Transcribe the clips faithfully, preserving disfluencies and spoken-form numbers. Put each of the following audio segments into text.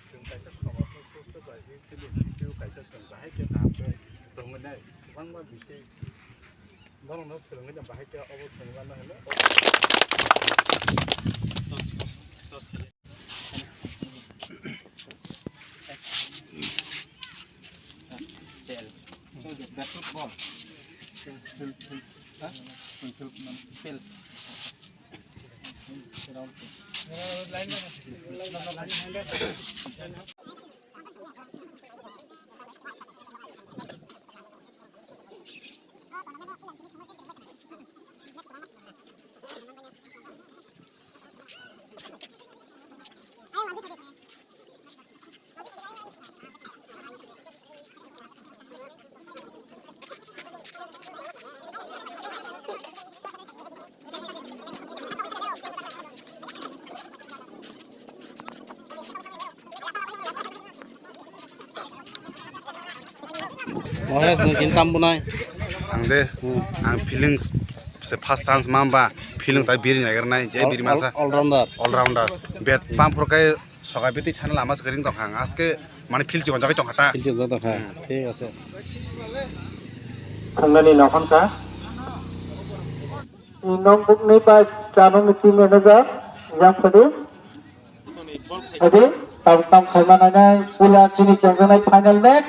Chwng kaisa somoso susto bai chini bisio kaisa chwng bahai khe kaham khe tongwi nai, kwbangma bising norokno swrwngwi no bahai khe obo chwng lama hino. Mohesh, nwng tini tam bunai? Ang de, hmm, ang feeling se first chance ma ba feeling tai biri nagar nai, je all, biri all, mansa. All rounder. All rounder. Bet pam phuru kai sokai biti thana lama se ring tong khang. Aske mane field chikon jagai tong khata. Field chikon jagai tong kha. Hmm. Thik ase. Thangani nokhon ka. Nong bukni bai chano ni team manager, yang sadi. Adi, tam tam khaima nai nai, pula chini chengjanai final match.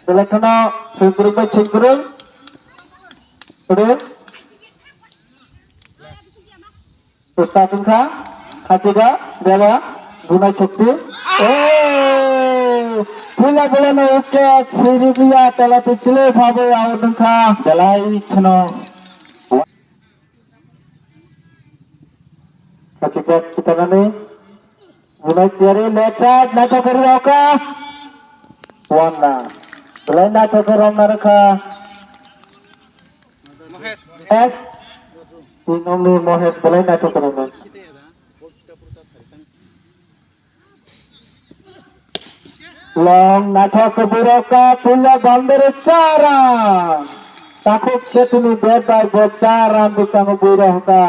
Belai kheno singkurung bai singkurung. Adi. Usta tungkha, khachida, bela, gunai shakti. Oh! Pula pula no wicket, siri biya, tala tu chile phabe, out tungkha. Belai kheno. Kachikya kitanani. Bunai tiyari leg side, naithok khe rwkha. One run. Belai naithok khe rwkha. Mohesh. Mohesh. Tinongni Mohesh belai naithok khe rwkha. Long naithok khe bui rwkha, puila boundary chara. Takhuk Setini bat bai bo chara bwskango bui rwkha.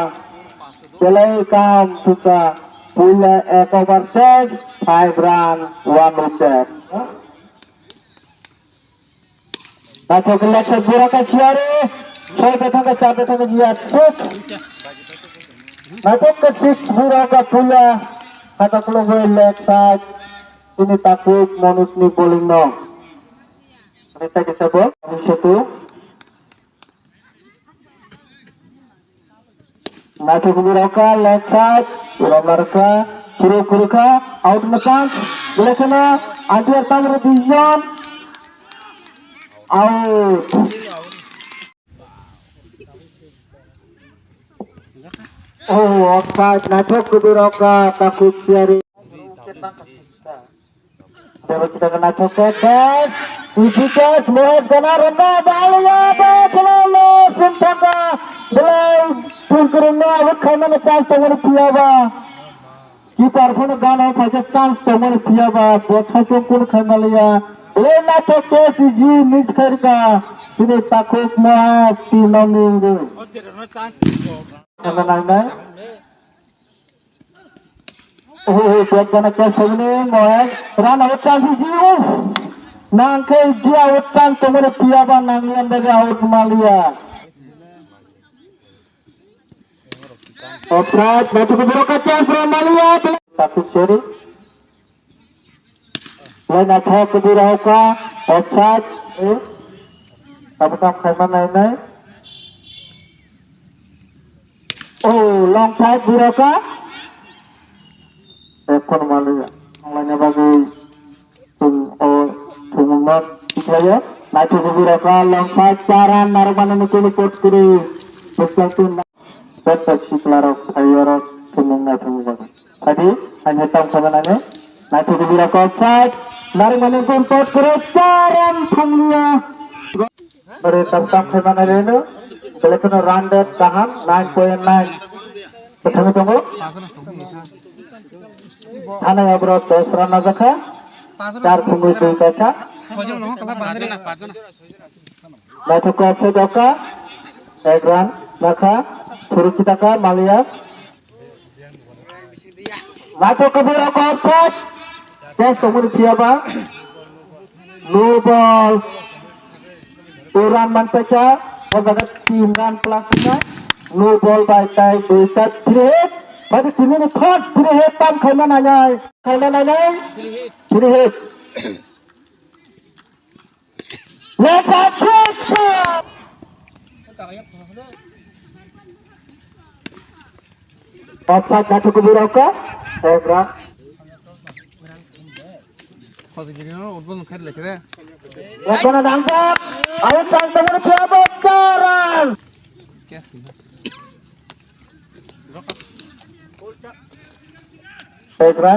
Belai kam thukha, puila ek over six, five run, one wicket. Naithok khe leg side bui rwkha siyari, soi bai thangkha, char bai thangkha, six. Naithok khe six bui rwkha puila, hata kulo bai leg side, chini takhuk Manoj ni bowling no. Naithok khe sabo, Manoj Setu. Naithok bui rwkha, leg side, rwkha, kuru, kuru kha, out ni chance, belai kheno, umpire tamro decision, out. Oh, offside, naithok bui rwkha, takhuk siyari. Bebak kita kena coklat, guys. Uji, guys, Mohesh gana ronda, baliya, baliya, sintaka. Belai, tungkurungno, awak khaimani chance tongmani phiyaba. Keeper phano gana phaikhe chance tongmani phiyaba. Bo saichung kun khaimaliya. Belai naithok, guys, Uji, miss khairka. Sini takhuk Mohesh, team nangni wngwi. Khaima nangnai. Oh, oh, oh, bet gana catch hogni, Mohesh. Run out chance ji, oh. Nang khe ji out chance tongmani phiyaba nang yang bagi out maliya. Offside, naithok bui rwkha chance rw maliya. Takhuk siyari. Lai naithok bui rwkha, offside, eh, tabuk tam khaima nainai. Oh, long side bui rwkha. Ekhono maliya. Nanglaina bagwi chwng o thumungno tikhlaio. Naithok bui rwkha, long side, chara narwkmani nukuni kot kwrwi. Bwskango Joto siklarok, phaiyorok, thumung naithok bagwi. Adi, ani tam khamanani, naithok bui rwkha offside, narwkmani pun pot kre, charan thanglia. Bari tam tam khaimani reno, belai kheno run rate kaham, nine point nine. Kwthangwi tongo. Thana abro dos run najakha, char thumwi dui kaisa. Naithok khe offside oka, ek run rakha, phuru kitaka maliya. Naithok khe borok offside. Test tongmani phiya ba. No ball. Two run manpaikha. O jaga team run plus wngkha. No ball bai tai dui ta free hit. Bai tini ni first free hit tam khaima nainai. Khaima nainai. Free hit. Let's action! Offside na tuku birok ka? Egra. Khosgiri no utbol nukhet lekhe de. Ekdana nangkha. Ayo chang tangmani phiya charan. Egra.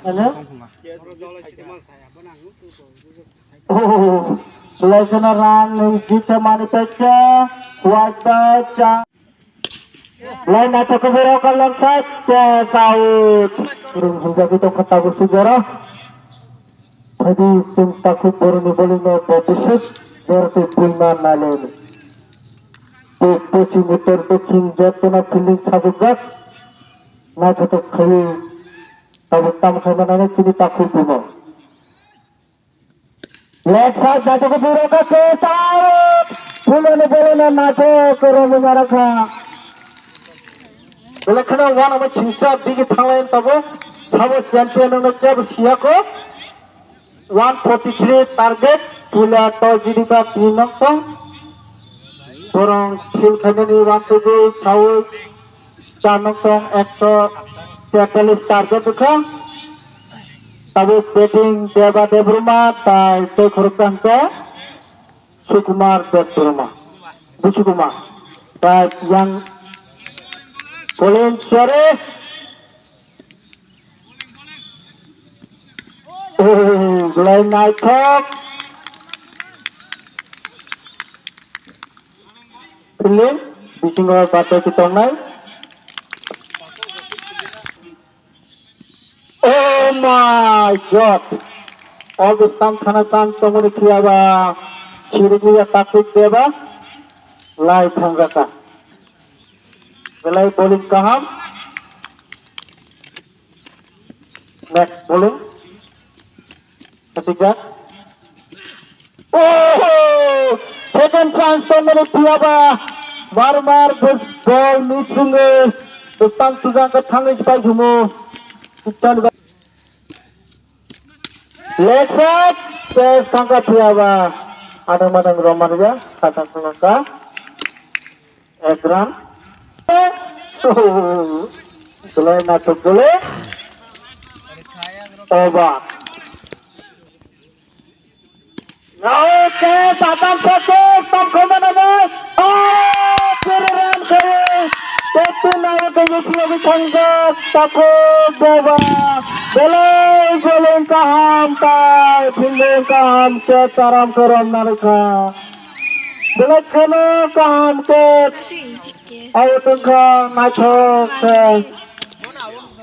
Hello? Oh, Laisana rang nung jita mani pecah, kuat pecah. Lai na thok boro ka long side, yes, out. Rung hujagi tong kata busu jara. Phadi sung takhu boroni bowling no bo bisut jara tu bulma naleni. Pok pochim uttor dokhin jottona fielding sajukjak. Naithotok khawi tabuk tam khaima nani chini takhu bumo. Leg side naithotok biro ka ke out. Puloni bowling no naithok romwi narakha. Bole kheno one omo chingsa digi thanglai tabuk. Sabo champion no kebo siyako. One forty-three target, pula to jidika tin noksong. Borong field khainani one forty-three, sawi char noksong, ekso tetalis target wngkha. Tabuk batting Deba Debbarma, tai tei khoroksa hwnkhe Sukumar Debbarma, Busukumar, tai yang Colin Sere. Oh, belai naithok. Film, bisingo bathai si tongnai. Oh my God. All the stand khana chance tongmani khiyaba. Sirigwi ya taktik deba. Lai thangkha. Belai bowling kaham. Next bowling. Ketika. Oh, second chance to mele tiaba. Mar mar bus ball missing. Bustang sugang ke thangis pai jumu. Ikan ba. Leg side, test thangka phiya ba. Adang madang roman ya, kata thangka. Ek run. Belai na thuk dulu. Over. Oke, satam satu, tam koma nama. Oh, kiri run kiri. Tetu nawa ke yuki yuki thangka. Taku boba. Belai bowling kaham tai, fielding kaham ke taram korom narikha. Belai kheno kaham ke. Ayo tungkha naithok se.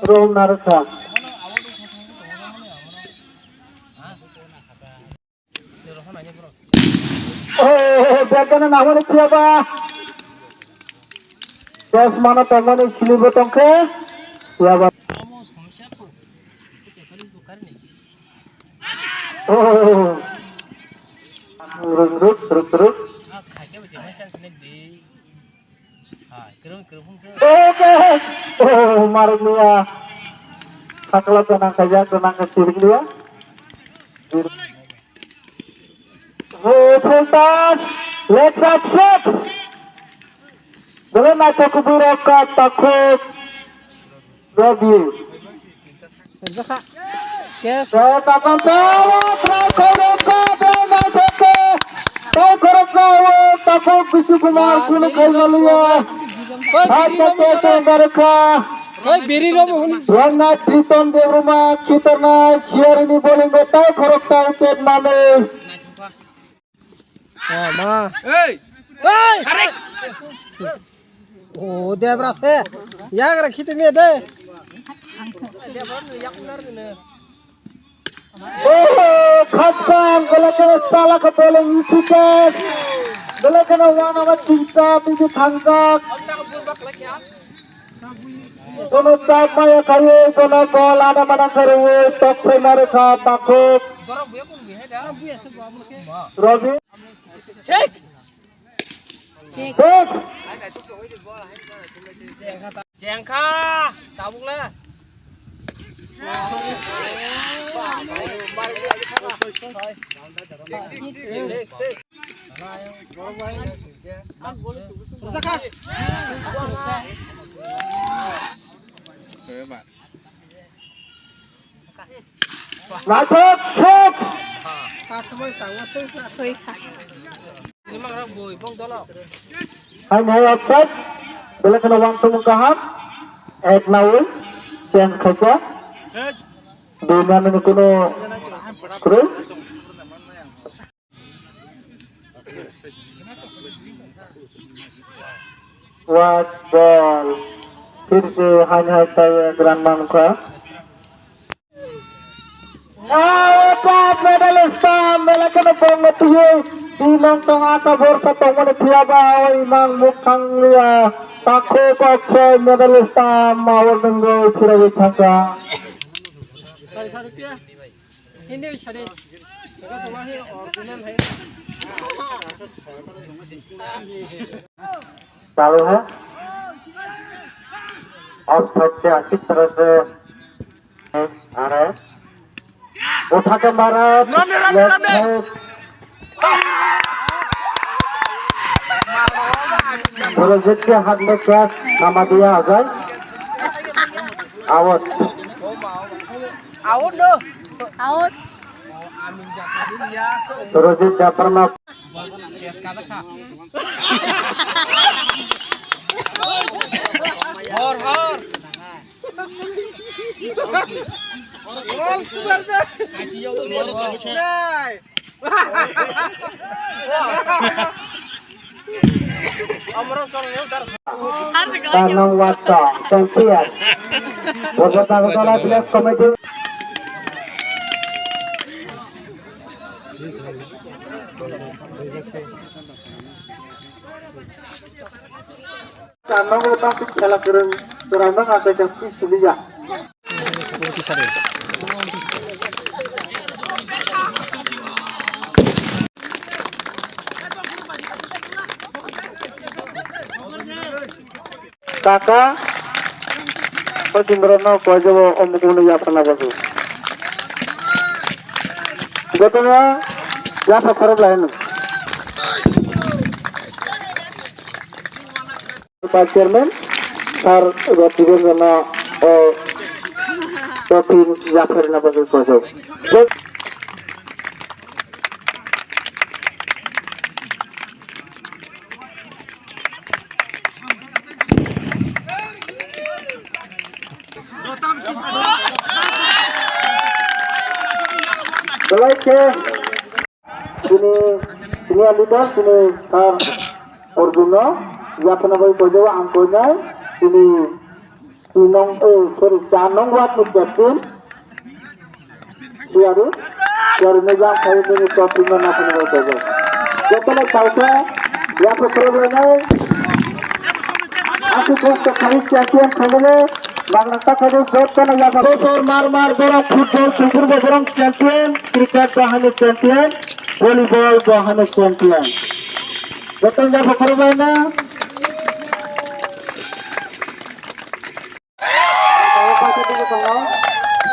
Rom narikha. Oh, biagana nahwani phiyaba. Bos mano tongmani silibo tongkhe. Phiyaba. Oh. Ruk, ruk, ruk, ruk. Oke. Oh, maruk liya. Sakla tenang saja, tenang ke sirik liya. Oh, full pass. Leg side shot. Belai naithok kubui rok ka takhuk. Robi. Jakha. Yes. Yes, asan sawa try khoro ka de naithok ke. Try khoro sawa takhuk Bishu Kumar kunu khai maliya. Oi, biri romo sore. Oi, biri romo huni. Rangna Triton Devruma khitarna siarini bowling go try khoro sawa ket mame. Oh, ma. Hey! Hey! Oh, Debra se. Yagra khite me de. Oh, Belai kheno chala khe bowling, easy catch. Belai kheno uanama chingsa twi twi thangjak. Bono chak maya khaiwi bono ball ada mana khe rwui tok soi ma rwkha Takhuk. Robi. Six. Six. Chengkha, tabukla. Naithok shot. Hai, hai, outside. Belai kheno uansukmung kaham. Ek nawi change khaikha. Dui minute ni kuno kwrwi. White ball. Phir se haini hai tai ek run mankha. Out of medal stamp, belai kheno bongno twiwi. Twi nong tong asa borsa tongmani phiya ba o imang mukhang liya. Takhuk kok se medal stamp awarding rwi phirogwi thangkha. Hindi sari. Original hai. चालू है। अब सबसे अच्छी तरह से आ रहा है। उठा के मारा। लंबे, लंबे, लंबे। सुरजीत के हाथ में कैच थमा दिया Ajay. Out. Out no. Out. Surajit Japarma. Hor, hor. Tanong Watto, champion. Borbo Agartala Village Committee. Tanong Watto khela kwrwng, kwrwng no ang khe siliya. Kaka, o chwngno koijobo o mukuno yapharna bagwi. Gotona yapha khorok laino. Vice Chairman, Sir Rotiben Rana, o trophy yapharna bagwi koijobo. Belai khe chini senior leader, chini Sir Arjun no yapharna bagwi koijago ang koinai, chini Tinong, eh, sorry, Chanong ward ni captain. Siyari, siyari ni jang khai ni ni trophy no naphani bai tongwi. Jotono paisa, yapha problem nai. Aku post khai champion khainai, bagna ta khai jotono yapha. Bosor mar mar borok football, kubur bo borok champion, cricket bo hani champion, volleyball bo hani champion. Jotono yapha problem nai.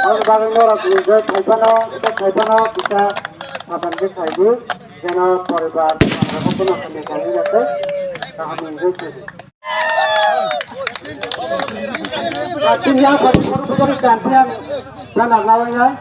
Ang bagwi norok ni je khaipano, tei khaipano kisa saban khe khaidi, jeno poribar rok no khamya khamya khe kaham wngwi thangdi. Chini yang poribar champion jana lawi nai.